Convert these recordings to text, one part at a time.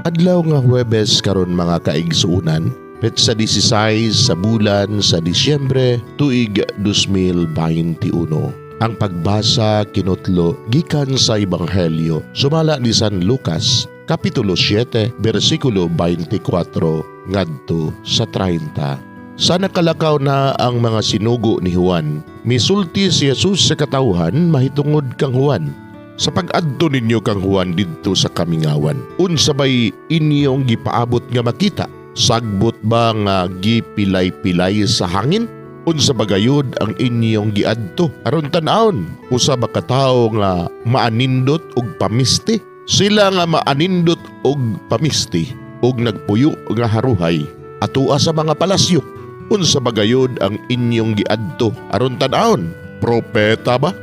Adlaw nga Huwebes karon, mga kaigsuonan, petsa 16 sa bulan sa Disyembre, tuig 2021. Ang pagbasa kinutlo gikan sa Ebanghelyo sumala ni San Lucas, Kapitulo 7, bersikulo 24 ngadto sa 30. Sa nakalakaw na ang mga sinugo ni Juan, misulti si Jesus sa katawhan mahitungod kang Juan. "Sa pag-adto ninyo kang Juan didto sa kamingawan, unsa bay inyong gipaabot nga makita? Sagbot ba nga gipilay-pilay sa hangin? Unsa ba gayud ang inyong giadto aron tan-awon? Usa ba ka tawo nga maanindot og pamisti? Sila nga maanindot og pamisti og nagpuyo nga haruhay atua sa mga palasyo. Unsa ba gayud ang inyong giadto aron tan-awon? Propeta ba?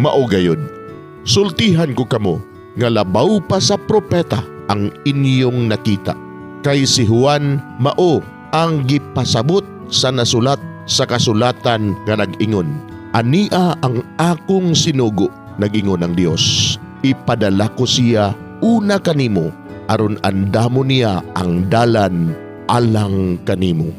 Mao gayud. Sultihan ko kamo nga labaw pa sa propeta ang inyong nakita. Kay si Juan mao ang gipasabot sa nasulat sa kasulatan nga nag-ingon, 'Ania ang akong sinugo,' nag-ingon ang Dios. 'Ipadala ko siya una kanimo aron andamo niya ang dalan alang kanimo.'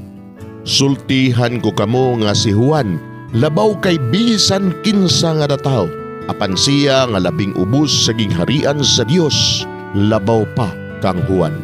Sultihan ko kamo nga si Juan labaw kay bisan kinsa nga natawo. Apan siya nga labing ubos sa gingharian sa Dios labaw pa kang Juan."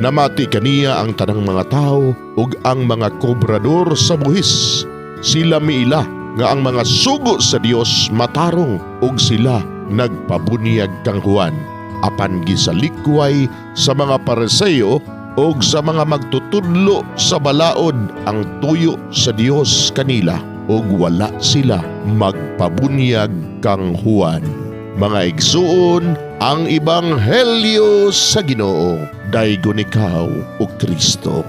Namati kaniya ang tanang mga tao ug ang mga kobrador sa buhis. Sila miila nga ang mga sugo sa Dios matarong ug sila nagpabunyag kang Juan. Apan gisalikway sa mga Pariseo ug sa mga magtutudlo sa balaod ang tuyo sa Dios kanila ug wala sila magpabunyag kang Juan. Mga igsuon, ang Ebanghelyo sa Ginoo. Daygon ikaw, o Kristo.